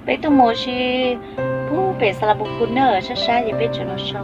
Peb tuaj mus ua si pub pem Xas Las Pus Kus na, sab sab ces peb tseem los so.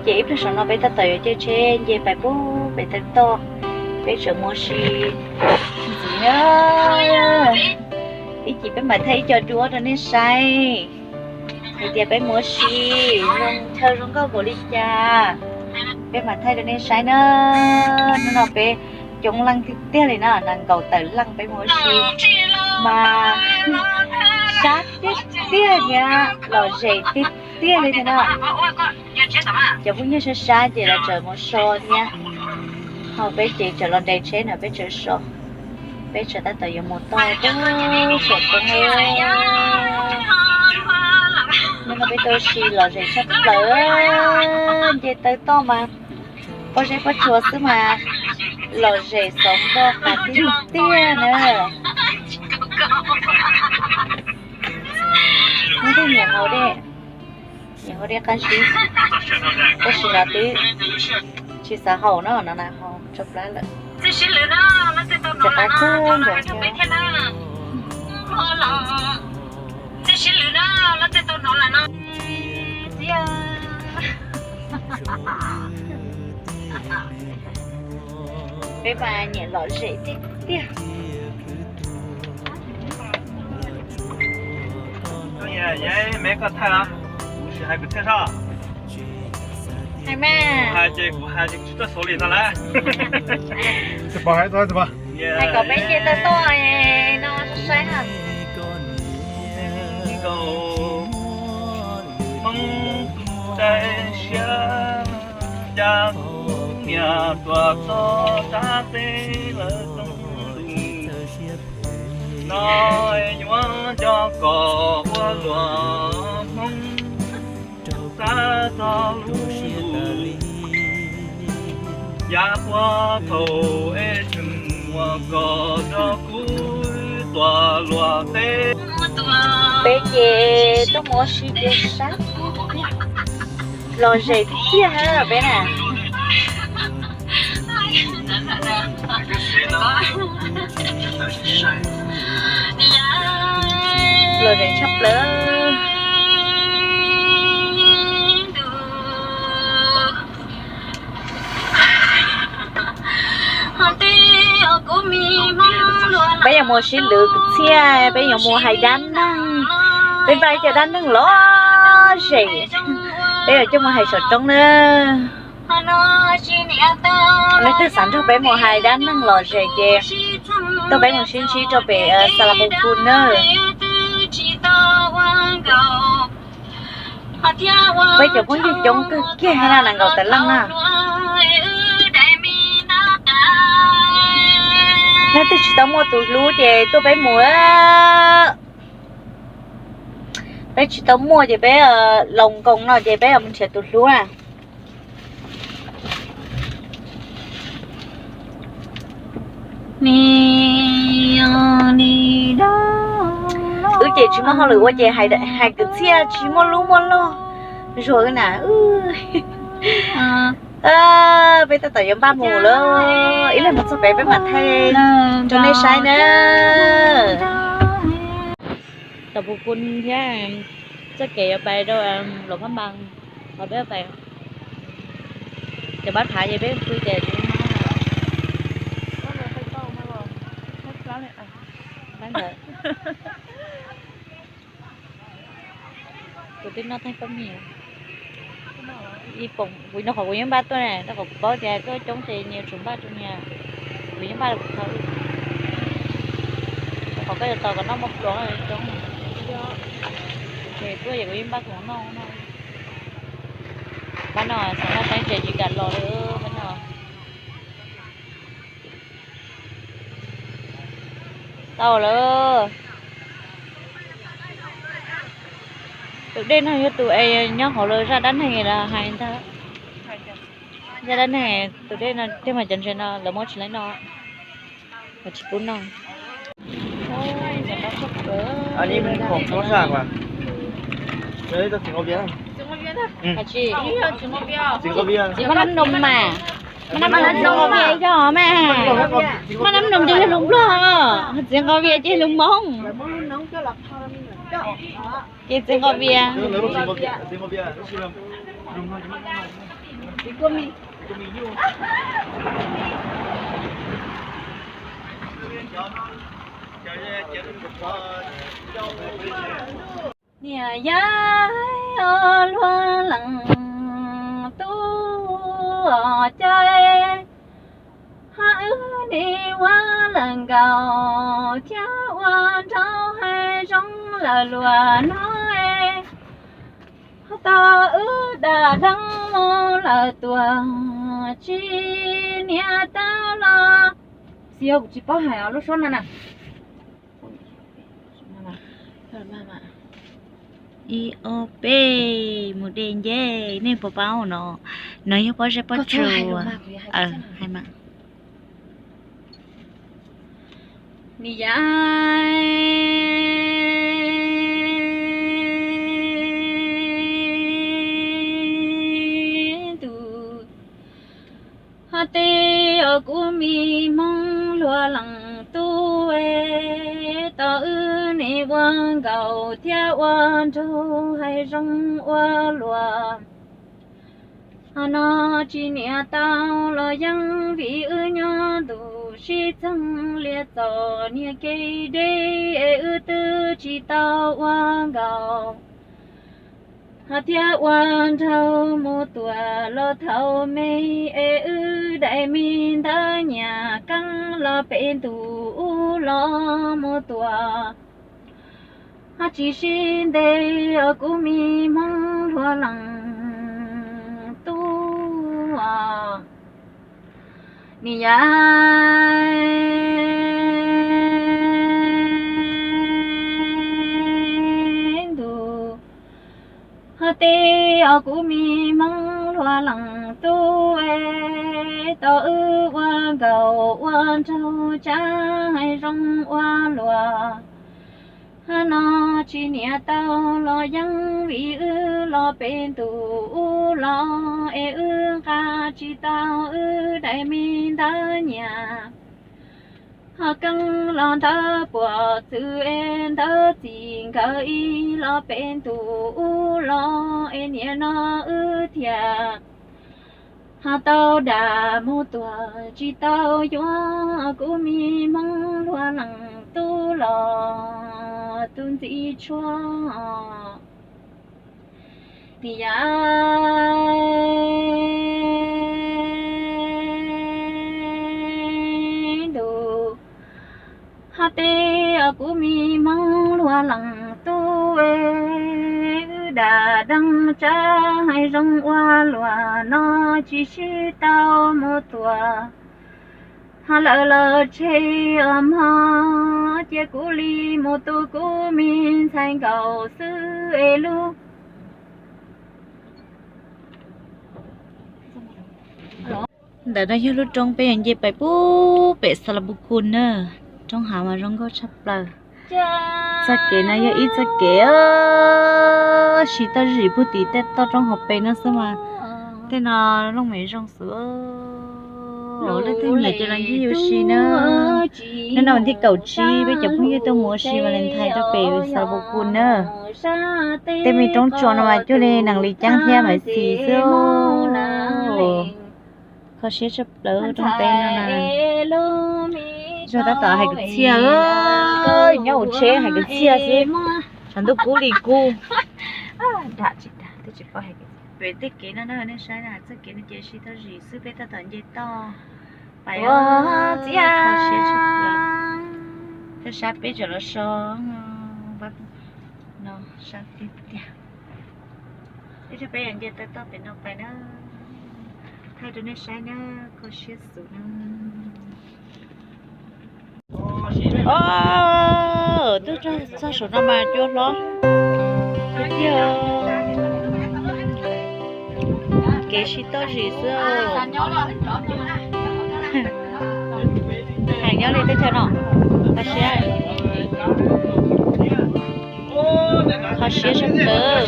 Ces ib pliag saum no peb tab tom yuav caij tsheb nce pais pub pem Taw Toj, peb tseem mus ua si ntxiv na. Ib chim peb mam thaij ib co duab rau nej saib hais tias peb mus ua si zoo chaw zoo nkauj npaum li cas, peb mam thaij rau nej saib na. Hnub no peb coob leej tiag tiag li na, nees nkaum tawm leej peb mus ua si mas sab tiag tiag thiab lom zem tiag tiag li thiab na. Cov phooj ywg sab sab ces lawv tseem mus so thiab, ho peb ces tseem los nres tsheb na, peb tseem so, peb tseem tab tom yuav mus toj tub saum roob. Hnub no peb tuaj ua si lom zem tshaj plaws, nce Taw Toj mas pob zeb pob tsuas xwb mas lom zem xov npoj qas tiag tiag na. Muaj tej nyiam haus dej, nyiam haus dej qab zib, tab sis no twb tsis xav haus no, no na haus tso plab lawm. Txiv qab kub nkaus thiab. Peb mas nyiam lom zem tiag tiag. Hais mas. Hais ces kuv hais ces kuv tsis tuaj xauv li no lawm. Hais kom peb nce taw toj no saib ha. Nkaus Hmoob tus tais siab, cas kuv niam tuaj txog sab teb lawm txog tus no, yuav nco kom ua luam Hmoob, xav txog lub ntuj li, yav puag thaum es tseem muaj kom rau kuv tuaj luag teb. Peb ces tuaj mus ua si ces sab, lom zem tiag na peb na. Lom zem tshaj plaws. Peb yuav mus sib lwv kwv txhiaj, peb yuav mus hais dab neeg. Peb npaj ib co dab neeg lom zem, peb yuav coj mus hais saum roob na. Leej twg xav nrog peb mus hais dab neeg lom zem ces tuaj peb mus sib ntsib rau pem Xas Las Pus Kus na. Peb cov phooj ywg coob kawg kiag na, nees nkaum tawm leej na. Leej twg tsis tau muaj tus hlub ces tuaj peb mus. Peb tsis tau muaj ces peb laus nkoos no ces peb mus nrhiav tus hlub na. Wb ces tsis muaj hauj lwm ua ces hais kwv txhiaj tsis muaj lub muaj log zuag na. Peb tab tom yuav npaj mus lawm, ib leeg mus txog pem peb mam thaij rau nej saib na. Tom Pus Kus thiab, txoj kev yuav pais rau Luam Phab Npas, qhov peb pais ces pab phav ces peb pw ces kuv twb noj theej pab mis. Ib poom kuv no qhov kuv yeej npaj tuaj na, rau qhov kuv paub tias tuaj coob ces nyias tsum npaj rau nyias, kuv yeej npaj rau kuv thawj. Qhov koj yuav tos kom noj muaj pluas coob, ces tuaj ces kuv yeej npaj kuv noj no. Pab no xav noj teeb ces tsis kam los li pab no. Tau lawm. Tus dej no yog tus es nyob hauv lawv zaj dab neeg hais ntag. Zaj dab neeg tus dej no tej mas cov ntses no lawv muab tsis leej no, lawv tsis pub noj. Maj nab noos mas, maj nab noos txiv nqo vias yog mas, maj nab noos ces yog lus Nplog, txiv nqo vias ces yog lus Hmoob. Ces txiv nqos vias. Niam yau luag leej tub cai, hab wb nim ua lawm nkaus thiab ua nraug hais zoo lawm luag no es, tau wb dam deeb mus lawm tuag tsis niam tau los. Xis yog kuv tsis paub hais os lub suab no na. Ib ob peb mus de nce, nej puas paub no? No yog pob zeb pob tsuas. Hais mas. Niam yau ntuj, hab tej os kuv me hmoob luag leej tub es, tau wb nim ua nkaus thiab ua nraug hais zoo ua luag no tsis niam tau los yeej vim wb nyob ntuj sib txeeg lias txom niag kev deb es wb twb tsis tau ua nkaus thiab ua nraug mus tuag los thaum me es wb daim me ntawv nyias keeb los pem ntuj ub los mus tuag. Hab tsis sib ntev os kuv me hmoob luag leej tub, niam yau ntuj, hab tej os kuv me hmoob luag leej tub es, tau wb ua nkaus ua nraug tsab hais zoo ua luag no tsis niam tau los yeej vim wb los pem ntuj ub los es wb nqa tsis tau wb daim me ntawv nyias ho keeb los ntawv puas txwv es ntawv txim nkawd ib los pem ntuj ub los es niam no wb thiaj ho tau dam mus tuag tsis tau yuav kuv me hmoob luag leej tub los tus ntxim tshuav. Niam yau ntuj, hab tej os kuv me hmoob luag leej tub es, wb dam deeb tsab hais zoo ua luag no tsis sib tau mus tuag. Hab lawv los tseg os mog, cia kuv li mus tu kuv me ntxhais nkaus xwb es lub. Ntawm no yog lub roob peb yuav nce pais pub pem Xalavus Kus na. Roob hav mas zoo nkauj tshaj plaws. Txoj kev no yog ib txoj kev siv toj zis pug tim tej toj roob hauv pes no xwb mas tej no looj mem zoo xwb. Leej twg nyiam ces los ncig ua si na. Hnub no vas thib kaum tsib peb cov phooj ywg tuaj mus ua si Valentine rau pem Xalavus Kus na. Tej me roob tsuas no mas cuag li nees li caab thiab maiv xis xwb. Kho siab tshaj plaws roob teb no na. Zog tab tom hais kwv txhiaj, nyob hauv tsheb hais kwv txhiaj xwb. Tshav ntuj kub li kub. Pem tej kev no na nej saib na, txoj kev no ces siv toj zis xwb, peb tab tom nce toj pais. Kho siab tshaj plaws. Tej sab peb tseem los so no, sab tiag tiag. Ib tsam peb yuav nce tau toj pem no pais na. Thaij rau nej saib na, kho siab xwb na. Os, twb txog saum no mas cua hlob tiag tiag. Kev siv toj zis xwb. Heev nyob li teb chaws no, kho siab, kho siab sab plaws.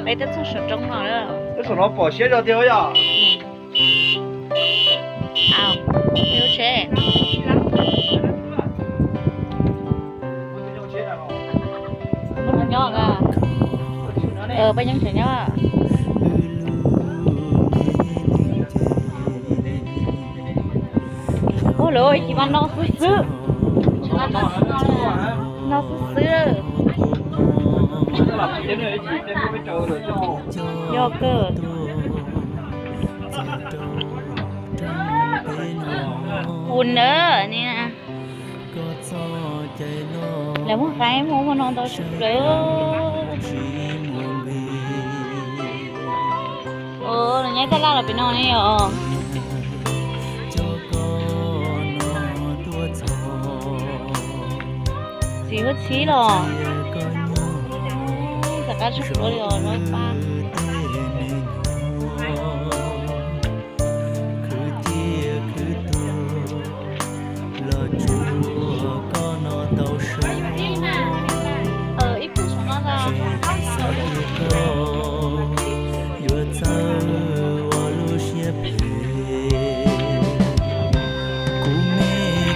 Peb twb txog saum roob no lawm. Saum no pom siab zog tiag yom. Au, lub tsheb. Peb nyob tsev nyob. Ua lawv ib chim mas no xwb xwb. No xwb xwb. Yog kawg. Kuv ntawd ni na. Lawv muaj qaib muaj muaj no ntau tshaj plaws. Los nyob Tab Laj los pem no ne yom. Txiv huab txhib los. Rov qab tshaj plaws li os lawv pab. Khwv ciaj khwv tuag los tsuas koj no tau sawv. Tsis xav tias koj yuav txawj ua lub siab phem. Kuv me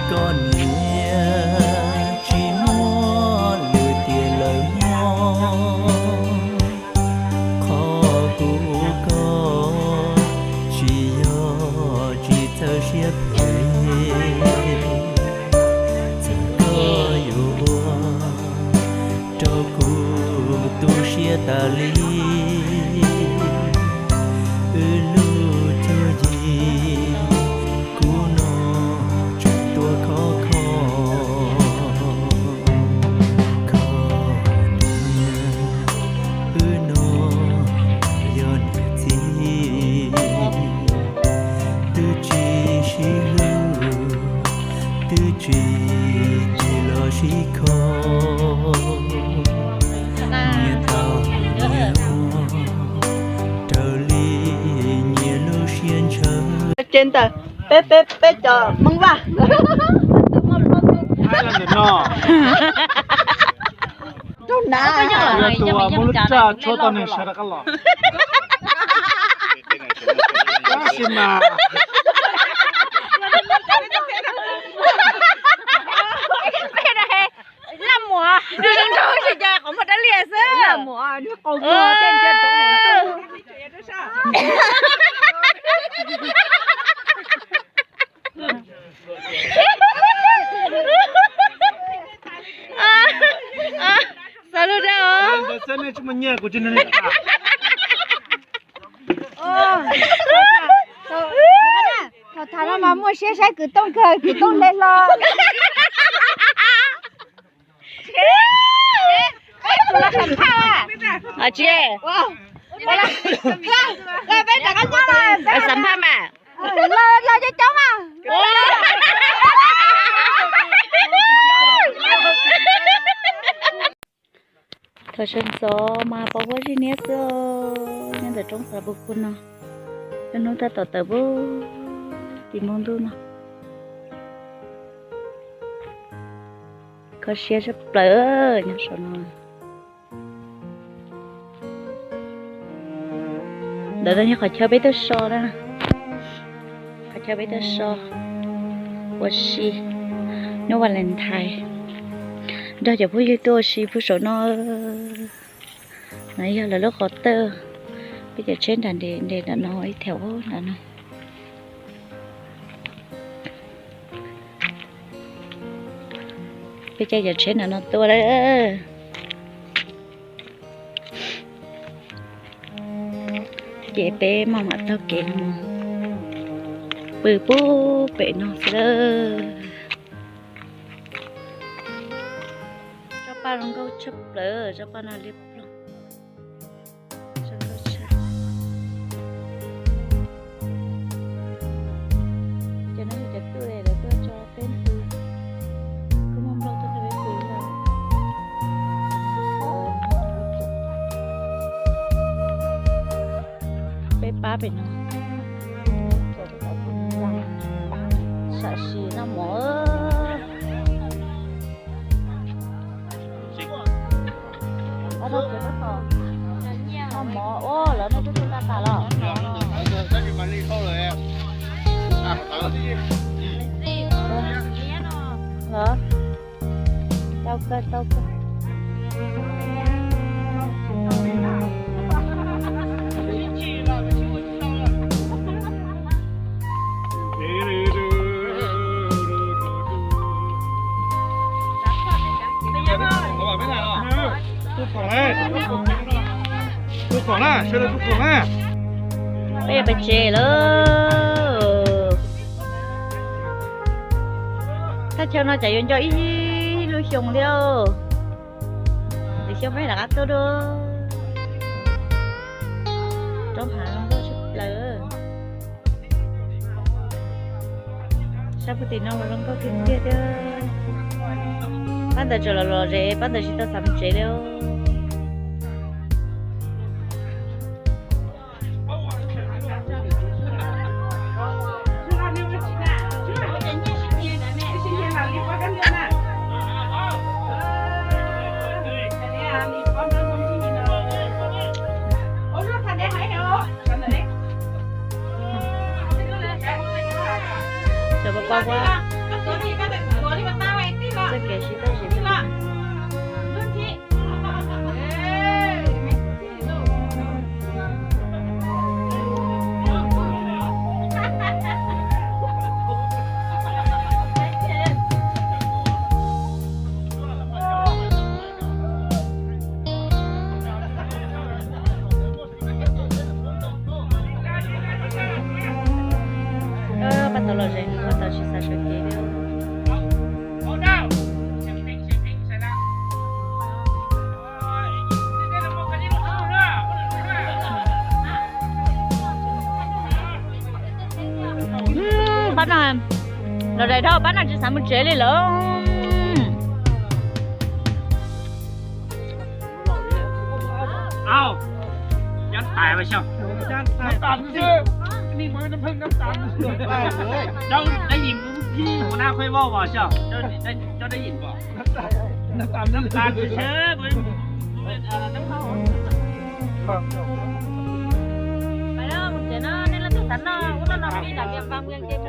koj niam, tsis muaj lwm tiam lawm mog. Qhov kuv ua koj tsis yog tsis txawj siab phem. Txawm koj yuav ua rau kuv tu siab tas li, wb lub cuab yig kuv no tseem tuaj khov kho. Koj niam, wb no yog niam txiv, twb tsis sib hlub, twb tsis tig los sib kho. Nyias tau nyias ua raws li nyias lub siab ntshaw. Ces ntawm peb, peb, peb cov Hmoob Vaj. Rau na. Tus muaj lub raj tshuab tau neeg sawv rov qab los. Tab sis mas Laj Muam, nws nrog tsis cas qhov muag dab lias xwb. Laj Muam, nws qaug muag tej ntsia rau hauv ntuj. Xav lus dab os. Thaum tham no mas muaj siab saib kwv tooj kawg, kwv tooj hle hlo. Tsis, xam phaj mas. Los coob coob mas. Thaum sawv ntxov mas pos huab zij niab xwb, nyob ntawm roob xav pus pus no. Lub hnub tab tom tawm pub tim npoo ntuj no. Kho siab tshaj plaws nyob saum no. Ntawm no yog qhov chaw peb tuaj so na, qhov chaw peb tuaj so ua si hnub Valentine, nrog cov phooj ywg tuaj ua si puag saum no. No yog lawv lub qhov tawj, peb cov tsheb nram nres nram no ib thaj nram no. Peb caij cov tsheb nram no tuaj lawm. Ces peb mam mam taug kev mus pw pub pem no xwb lawm. Tsob paj zoo nkauj tshaj plaws, tsob paj no liab ploog. Ces no yog cov tuaj, lawv tuaj tso teb pw, kuj muaj nplooj tuaj nrog peb pw no. Peb pab pem no. Sam sim noj mov. Noj mov ua lawv noj twb tag tas los? Los, tau kawg, tau kawg. Khoom na, sawv daws tu khoom na. Peb yuav pais tsev lawm. Thaj chaw no cas yuav nco ib lub xyoo thiab. Lwm xyoo peb rov qab tuaj dua. Roob hav zoo nkauj tshaj plaws. Sab puag tim no los zoo nkauj tiag tiag thiab. Pab ntawd tseem los los zes, pab ntawd tsis tau xav mus tsev li. Cov pos pos ua txoj kev sib tab sis Pab tau los ze, pab tau tsis xav sawv kev li. Pab no los ze dhau, pab no tsis xav mus tsev li lawm. Au, nyob tais mas xyov. Cov dab yim mus phij mus na khuaj vauj vos xyov, cov dab yim vos. Mus tsev no, nej leej twg xav noj ub noj no pib lam tias vam mus ces